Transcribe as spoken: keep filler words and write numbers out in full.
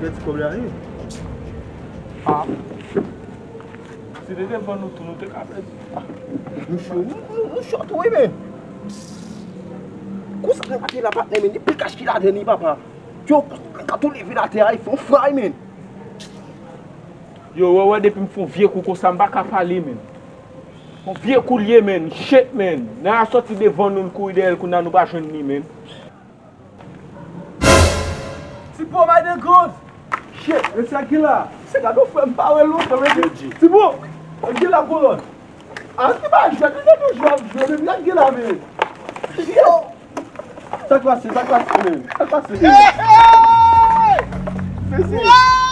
Pèdi kòb la, wi. Ah. Si te devan nou tou, nou te ka pèdi. Ah. Nou cho, nou, nou, nou cho tou, wi, men. Konsa nou pa te la, patnè, men. Depi kach ki ladan li, papa. Yo, konsa nou ka tou leve la tè a, e fè yon fray, men. Yo, wè, wè, depi m fè yon vye kou konsa, m pa ka pale, men. Yon vye kou l ye, men. Shit, men. Nèg la sòti devan nou, l kouri dèyè l, kounye a nou pa jwenn li, men. Ti po, my the goat. Shit, mesye ak gila. Se gade yon frè m pa wè lontan, mesye. Ti po, ak gila kolòn. A, se pa jwèt, li se yon jwèt, jwèt, mesye ak gila, men. Yo. Sa k pase, sa k pase, men. Sa k pase, men. Mesye.